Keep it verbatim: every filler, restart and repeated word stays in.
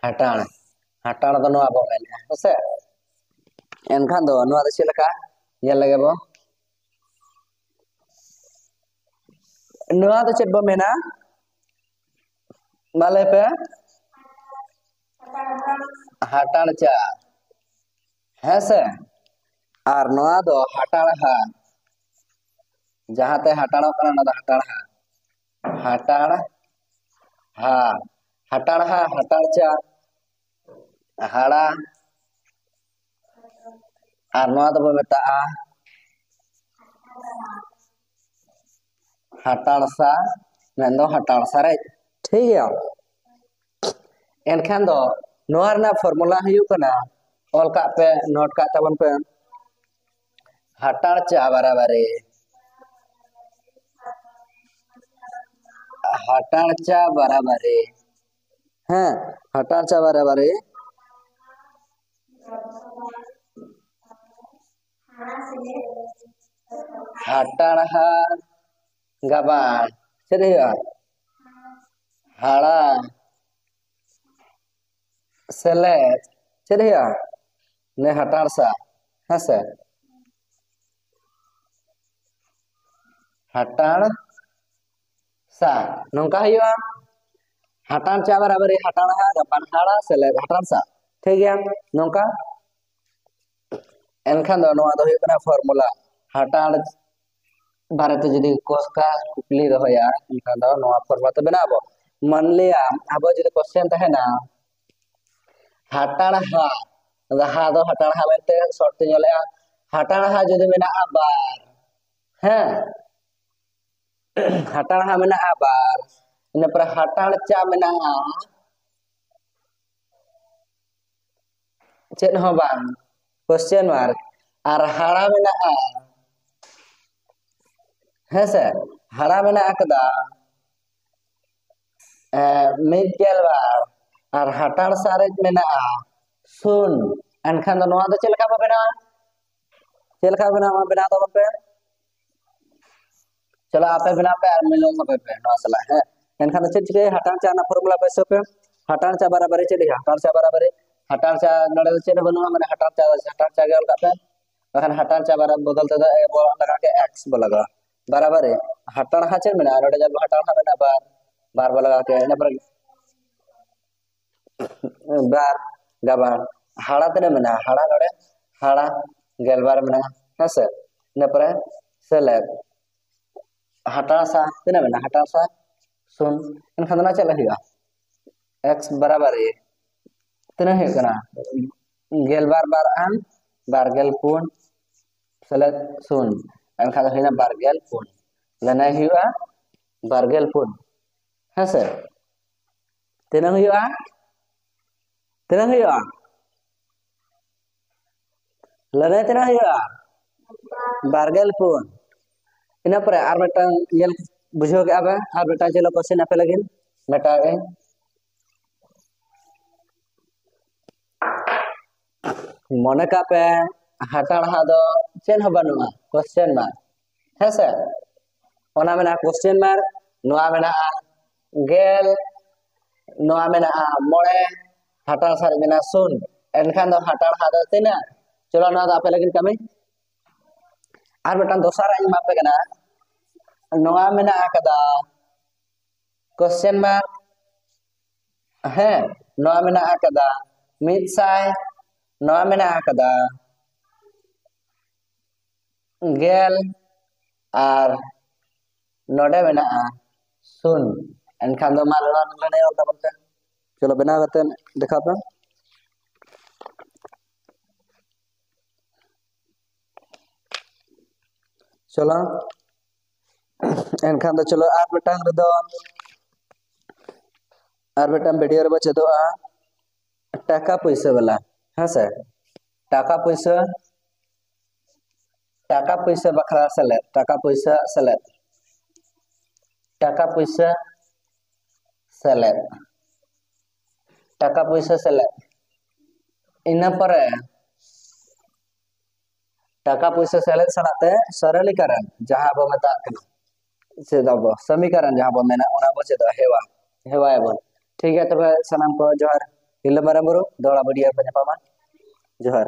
ᱦᱟᱴᱟᱬ᱾ ᱦᱟᱴᱟᱬ ᱫᱚ ᱱᱚᱣᱟ ᱵᱚ ᱢᱮᱱᱮᱫᱼᱟ, ᱦᱮᱸ ᱥᱮ? ᱮᱱᱠᱷᱟᱱ ᱫᱚ ᱱᱚᱣᱟ ᱫᱚ ᱪᱮᱫ ᱞᱮᱠᱟ? ᱧᱮᱞ ᱞᱮᱜᱮ ᱵᱚ᱾ ᱱᱚᱣᱟ ᱫᱚ ᱪᱮᱫ ᱵᱚ ᱢᱮᱱᱟ? ᱢᱟ ᱞᱟᱹᱭ ᱯᱮ᱾ ᱦᱟᱴᱟᱬ ᱪᱟ, ᱦᱮᱸ ᱥᱮ? ᱟᱨ ᱱᱚᱣᱟ ᱫᱚ ᱦᱟᱴᱟᱬᱦᱟ, ᱡᱟᱦᱟᱸ ᱛᱮ ᱦᱟᱴᱟᱬᱚᱜ ᱠᱟᱱᱟ, ᱚᱱᱟ ᱫᱚ ᱦᱟᱴᱟᱬᱦᱟ᱾ ᱦᱟᱴᱟᱬ ᱦᱟ, ᱦᱟᱴᱟᱬᱦᱟ, ᱦᱟᱴᱟᱬ ᱪᱟ, ᱦᱟᱲᱟ, ᱟᱨ ᱱᱚᱣᱟ ᱫᱚᱵᱚ ᱢᱮᱛᱟᱜᱼᱟ ᱦᱟᱴᱟᱬᱥᱟ, ᱢᱮᱱᱫᱚ ᱦᱟᱴᱟᱬ ᱥᱟᱨᱮᱡ᱾ ᱴᱷᱤᱠ ᱜᱮᱭᱟ? ᱮᱱᱠᱷᱟᱱ ᱫᱚ ᱱᱚᱣᱟ ᱨᱮᱱᱟᱜ ᱯᱷᱚᱨᱢᱩᱞᱟ ᱦᱩᱭᱩᱜ ᱠᱟᱱᱟ, ᱚᱞ ᱠᱟᱜ ᱯᱮ, ᱱᱳᱴ ᱠᱟᱜ ᱛᱟᱵᱚᱱ ᱯᱮ, ᱦᱟᱴᱟᱬ ᱪᱟ ᱵᱟᱨᱟᱵᱟᱨᱤ, ᱦᱟᱴᱟᱬ ᱪᱟ ᱵᱟᱨᱟᱵᱟᱨᱤ, ᱦᱮᱸ, ᱦᱟᱴᱟᱬ ᱪᱟ ᱵᱟᱨᱟᱵᱟᱨᱤ, ᱦᱟᱴᱟᱬᱦᱟ ᱜᱟᱵᱟᱬ᱾ ᱪᱮᱫ ᱦᱩᱭᱩᱜᱼᱟ? ᱦᱟᱲᱟ ᱥᱮᱞᱮᱫ᱾ ᱪᱮᱫ ᱦᱩᱭᱩᱜᱼᱟ? ᱱᱮ ᱦᱟᱴᱟᱬ ᱥᱟ, ᱦᱮᱸ ᱥᱮ? ᱦᱟᱴᱟᱬ ᱥᱟ, ᱱᱚᱝᱠᱟ ᱦᱩᱭᱩᱜᱼᱟ᱾ ᱦᱟᱴᱟᱬ ᱪᱟ ᱵᱟᱨᱟᱵᱟᱨᱤ ᱦᱟᱴᱟᱬᱦᱟ ᱜᱟᱵᱟᱬ ᱦᱟᱲᱟ ᱥᱮᱞᱮᱫ ᱦᱟᱴᱟᱬ ᱥᱟ᱾ ᱴᱷᱤᱠ ᱜᱮᱭᱟ, ᱱᱚᱝᱠᱟ᱾ ᱮᱱᱠᱷᱟᱱ ᱫᱚ ᱱᱚᱣᱟ ᱫᱚ ᱦᱩᱭᱩᱜ ᱠᱟᱱᱟ ᱯᱷᱚᱨᱢᱩᱞᱟ᱾ ᱦᱟᱴᱟᱬ ᱵᱟᱨᱮᱛᱮ ᱡᱩᱫᱤ ᱠᱚᱥᱠᱟ ᱠᱩᱠᱞᱤ ᱫᱚᱦᱚᱭᱟ, ᱮᱱᱠᱷᱟᱱ ᱫᱚ ᱱᱚᱣᱟ ᱯᱷᱚᱨᱢᱩᱞᱟ ᱛᱮ ᱵᱮᱱᱟᱣ ᱟᱵᱚ᱾ ᱢᱟᱱᱞᱤᱭᱟ ᱟᱵᱚ ᱡᱩᱫᱤ ᱠᱚᱥᱪᱮᱱ ᱛᱟᱦᱮᱱᱟ, ᱦᱟᱴᱟᱬᱦᱟ, ᱦᱟ ᱫᱚ ᱦᱟᱴᱟᱬᱦᱟ ᱢᱮᱱᱛᱮ ᱥᱚᱨᱴ ᱛᱮ ᱧᱚᱞᱮᱜᱼᱟ, ᱦᱟᱴᱟᱬᱦᱟ ᱡᱩᱫᱤ ᱢᱮᱱᱟᱜᱼᱟ ᱵᱟᱨ, ᱦᱮᱸ, ᱦᱟᱴᱟᱬᱦᱟ ᱢᱮᱱᱟᱜᱼᱟ ᱵᱟᱨ, ᱤᱱᱟᱹ ᱯᱚᱨᱮ ᱦᱟᱴᱟᱬ ᱪᱟ ᱢᱮᱱᱟᱜᱼᱟ ᱪᱮᱫ ᱦᱚᱸ ᱵᱟᱝ, ᱠᱚᱥᱪᱮᱱ ᱢᱟᱨᱠ, ᱟᱨ ᱦᱟᱲᱟ ᱢᱮᱱᱟᱜᱼᱟ, ᱦᱮᱸ ᱥᱮ, ᱦᱟᱲᱟ ᱢᱮᱱᱟᱜ ᱟᱠᱟᱫᱟ ᱮ, ᱢᱤᱫ ᱜᱮᱞ ᱵᱟᱨ, ᱟᱨ ᱦᱟᱴᱟᱬ ᱥᱟᱨᱮᱡ ᱢᱮᱱᱟᱜᱼᱟ ᱥᱩᱱ᱾ ᱮᱱᱠᱷᱟᱱ ᱫᱚ ᱱᱚᱣᱟ ᱫᱚ ᱪᱮᱫ ᱞᱮᱠᱟ ᱵᱚ ᱵᱮᱱᱟᱣᱟ? ᱪᱮᱫ ᱞᱮᱠᱟ ᱵᱮᱱᱟᱣᱟ? ᱵᱮᱱᱟᱣ ᱛᱟᱵᱚᱱ ᱯᱮ᱾ ᱪᱚᱞᱚ, ᱟᱯᱮ ᱵᱮᱱᱟᱣ ᱯᱮ ᱟᱨ ᱢᱤᱞᱟᱹᱣ ᱛᱟᱯᱮ ᱯᱮ ᱱᱚᱣᱟ ᱥᱟᱞᱟᱜ, ᱦᱮᱸ᱾ ᱮᱱᱠᱷᱟᱱ ᱫᱚ ᱪᱮᱫ ᱪᱤᱠᱟᱹᱭᱟ? ᱦᱟᱴᱟᱬ ᱪᱟ ᱨᱮᱱᱟᱜ ᱯᱷᱚᱨᱢᱩᱞᱟ ᱵᱟᱹᱭᱥᱟᱹᱣ ᱯᱮ᱾ ᱦᱟᱴᱟᱬ ᱪᱟ ᱵᱟᱨᱟᱵᱟᱨᱤ ᱪᱮᱫ ᱦᱩᱭᱩᱜᱼᱟ? ᱦᱟᱴᱟᱬ ᱪᱟ ᱵᱟᱨᱟᱵᱟᱨᱤ, ᱦᱟᱴᱟᱬ ᱪᱟ ᱱᱚᱰᱮ ᱫᱚ ᱪᱮᱫ ᱦᱚᱸ ᱵᱟᱹᱱᱩᱜᱼᱟ, ᱢᱟᱱᱮ ᱦᱟᱴᱟᱬ ᱪᱟ ᱫᱚ ᱦᱟᱴᱟᱬ ᱪᱟ ᱜᱮ ᱚᱞ ᱠᱟᱜ ᱯᱮ᱾ ᱵᱟᱠᱷᱟᱱ ᱦᱟᱴᱟᱬ ᱪᱟ ᱵᱟᱨᱟ ᱵᱚᱫᱚᱞ ᱛᱮᱫᱚ ᱮ ᱵᱚᱞ ᱞᱟᱜᱟᱣ ᱠᱮᱫ, ᱮᱠᱥ ᱵᱚ ᱞᱟᱜᱟᱣᱟ᱾ ᱵᱟᱨᱟᱵᱟᱨᱤ ᱦᱟᱴᱟᱬ ᱦᱟ ᱪᱮᱫ ᱢᱮᱱᱟᱜᱼᱟ? ᱱᱚᱰᱮ ᱧᱮᱞ ᱢᱮ, ᱦᱟᱴᱟᱬ ᱦᱟ ᱢᱮᱱᱟᱜᱼᱟ ᱵᱟᱨ, ᱵᱟᱨ ᱵᱚ ᱞᱟᱜᱟᱣ ᱠᱮᱫᱟ᱾ ᱤᱱᱟᱹ ᱯᱚᱨᱮ ᱵᱟᱨ ᱜᱟᱵᱟᱬ, ᱦᱟᱲᱟ ᱛᱤᱱᱟᱹᱜ ᱢᱮᱱᱟᱜᱼᱟ? ᱦᱟᱲᱟ ᱱᱚᱰᱮ ᱦᱟᱲᱟ ᱜᱮᱞᱵᱟᱨ ᱢᱮᱱᱟᱜᱼᱟ, ᱦᱮᱸ ᱥᱮ? ᱤᱱᱟᱹ ᱯᱚᱨᱮ ᱥᱮᱞᱮᱫ, ᱦᱟᱴᱟᱬ ᱥᱟ ᱛᱤᱱᱟᱹᱜ ᱢᱮᱱᱟᱜᱼᱟ? ᱦᱟᱴᱟᱬ ᱥᱟ ᱥᱩᱱ᱾ ᱮᱱᱠᱷᱟᱱ ᱫᱚ ᱱᱚᱣᱟ ᱪᱮᱫ ᱦᱩᱭᱩᱜᱼᱟ? ᱮᱠᱥ ᱵᱟᱨᱟᱵᱟᱨᱤ ᱛᱤᱱᱟᱹᱜ ᱦᱩᱭᱩᱜ ᱠᱟᱱᱟ? ᱜᱮᱞᱵᱟᱨ ᱵᱟᱨ ᱟᱢ ᱵᱟᱨᱜᱮᱞ ᱯᱩᱱ ᱥᱮᱞᱮᱫ ᱥᱩᱱ, ᱮᱱᱠᱷᱟᱱ ᱫᱚ ᱦᱩᱭᱱᱟ ᱵᱟᱨᱜᱮᱞ ᱯᱩᱱ᱾ ᱞᱟᱹᱱᱟᱹᱭ ᱦᱩᱭᱩᱜᱼᱟ ᱵᱟᱨᱜᱮᱞ ᱯᱩᱱ, ᱦᱮᱸ ᱥᱮ? ᱛᱤᱱᱟᱹᱜ ᱦᱩᱭᱩᱜᱼᱟ? ᱛᱤᱱᱟᱹᱜ ᱦᱩᱭᱩᱜᱼᱟ? ᱞᱟᱹᱱᱟᱹᱭ ᱛᱤᱱᱟᱹᱜ ᱦᱩᱭᱩᱜᱼᱟ? ᱵᱟᱨᱜᱮᱞ ᱯᱩᱱ᱾ ᱤᱱᱟᱹ ᱯᱚᱨᱮ ᱟᱨ ᱢᱤᱫᱴᱟᱝ ᱧᱮᱞ ᱵᱩᱡᱷᱟᱹᱣ ᱠᱮᱜᱼᱟ ᱯᱮ, ᱟᱨ ᱢᱤᱫᱴᱟᱝ ᱪᱮᱫ ᱠᱚᱥᱪᱮᱱ ᱟᱯᱮ ᱞᱟᱹᱜᱤᱫ ᱢᱮᱴᱟᱣᱮᱫ ᱟᱹᱧ᱾ ᱢᱚᱱᱮ ᱠᱟᱜ ᱯᱮ, ᱦᱟᱴᱟᱬ ᱦᱟ ᱫᱚ ᱪᱮᱫ ᱦᱚᱸ ᱵᱟᱹᱱᱩᱜᱼᱟ, ᱠᱚᱥᱪᱮᱱ ᱢᱟᱨᱠ, ᱦᱮᱸ ᱥᱮ? ᱚᱱᱟ ᱢᱮᱱᱟᱜᱼᱟ ᱠᱚᱥᱪᱮᱱ ᱢᱟᱨᱠ, ᱱᱚᱣᱟ ᱢᱮᱱᱟᱜᱼᱟ ᱜᱮᱞ, ᱱᱚᱣᱟ ᱢᱮᱱᱟᱜᱼᱟ ᱢᱚᱬᱮ, ᱦᱟᱴᱟᱬ ᱥᱟ ᱨᱮ ᱢᱮᱱᱟᱜᱼᱟ ᱥᱩᱱ᱾ ᱮᱱᱠᱷᱟᱱ ᱫᱚ ᱦᱟᱴᱟᱬ ᱦᱟ ᱫᱚ ᱛᱤᱱᱟᱹᱜ? ᱪᱚᱞᱚ, ᱱᱚᱣᱟ ᱫᱚ ᱟᱯᱮ ᱞᱟᱹᱜᱤᱫ ᱠᱟᱹᱢᱤ᱾ ᱟᱨ ᱢᱤᱫᱴᱟᱝ ᱫᱚᱥᱟᱨᱟᱜ ᱤᱧ ᱮᱢᱟ ᱯᱮ ᱠᱟᱱᱟ᱾ ᱱᱚᱣᱟ ᱢᱮᱱᱟᱜ ᱟᱠᱟᱫᱟ ᱠᱚᱥᱪᱮᱱ ᱢᱟᱨᱠ, ᱦᱮᱸ, ᱱᱚᱣᱟ ᱢᱮᱱᱟᱜ ᱟᱠᱟᱫᱟ ᱢᱤᱫ ᱥᱟᱭ, ᱱᱚᱣᱟ ᱢᱮᱱᱟᱜ ᱟᱠᱟᱫᱟ ᱜᱮᱞ, ᱟᱨ ᱱᱚᱰᱮ ᱢᱮᱱᱟᱜᱼᱟ ᱥᱩᱱ᱾ ᱮᱱᱠᱷᱟᱱ ᱫᱚ ᱢᱟ ᱱᱚᱣᱟ ᱞᱟᱹᱱᱟᱹᱭ ᱚᱞ ᱛᱟᱵᱚᱱ ᱯᱮ᱾ ᱪᱚᱞᱚ, ᱵᱮᱱᱟᱣ ᱠᱟᱛᱮ ᱫᱮᱠᱷᱟᱣ ᱯᱮ᱾ ᱪᱚᱞᱚ, ᱮᱱᱠᱷᱟᱱ ᱫᱚ ᱪᱚᱞᱚ, ᱟᱨ ᱢᱤᱫᱴᱟᱝ ᱨᱮᱫᱚ, ᱟᱨ ᱢᱤᱫᱴᱟᱝ ᱵᱷᱤᱰᱤᱭᱳ ᱨᱮᱵᱚ ᱪᱮᱫᱚᱜᱼᱟ ᱴᱟᱠᱟ ᱯᱩᱭᱥᱟᱹ ᱵᱟᱞᱟ, ᱦᱮᱸ ᱥᱮ? ᱴᱟᱠᱟ ᱯᱩᱭᱥᱟᱹ, ᱴᱟᱠᱟ ᱯᱩᱭᱥᱟᱹ ᱵᱟᱠᱷᱨᱟ ᱥᱮᱞᱮᱫ, ᱴᱟᱠᱟ ᱯᱩᱭᱥᱟᱹ ᱥᱮᱞᱮᱫ, ᱴᱟᱠᱟ ᱯᱩᱭᱥᱟᱹ ᱥᱮᱞᱮᱫ, ᱴᱟᱠᱟ ᱯᱩᱭᱥᱟᱹ ᱥᱮᱞᱮᱫ᱾ ᱤᱱᱟᱹ ᱯᱚᱨᱮ ᱴᱟᱠᱟ ᱯᱩᱭᱥᱟᱹ ᱥᱮᱞᱮᱫ ᱥᱟᱞᱟᱜ ᱛᱮ ᱥᱚᱨᱚᱞᱤᱠᱟᱨᱚᱱ, ᱡᱟᱦᱟᱸ ᱵᱚ ᱢᱮᱛᱟᱜ ᱠᱟᱱᱟ, ᱪᱮᱫ ᱟᱵᱚ ᱥᱚᱢᱤᱠᱟᱨᱚᱱ ᱡᱟᱦᱟᱸ ᱵᱚ ᱢᱮᱱᱟ, ᱚᱱᱟ ᱵᱚ ᱪᱮᱫᱚᱜᱼᱟ, ᱦᱮᱣᱟ, ᱦᱮᱣᱟᱭᱟᱵᱚᱱ᱾ ᱴᱷᱤᱠ ᱜᱮᱭᱟ, ᱛᱚᱵᱮ ᱥᱟᱱᱟᱢ ᱠᱚ ᱡᱚᱦᱟᱨ᱾ ᱦᱤᱞᱳ ᱢᱟᱨᱟᱝ ᱵᱩᱨᱩ ᱫᱚᱦᱲᱟ ᱵᱟᱹᱴᱤᱭᱟᱹ ᱨᱮᱵᱚᱱ ᱧᱟᱯᱟᱢᱟ᱾ ᱡᱚᱦᱟᱨ᱾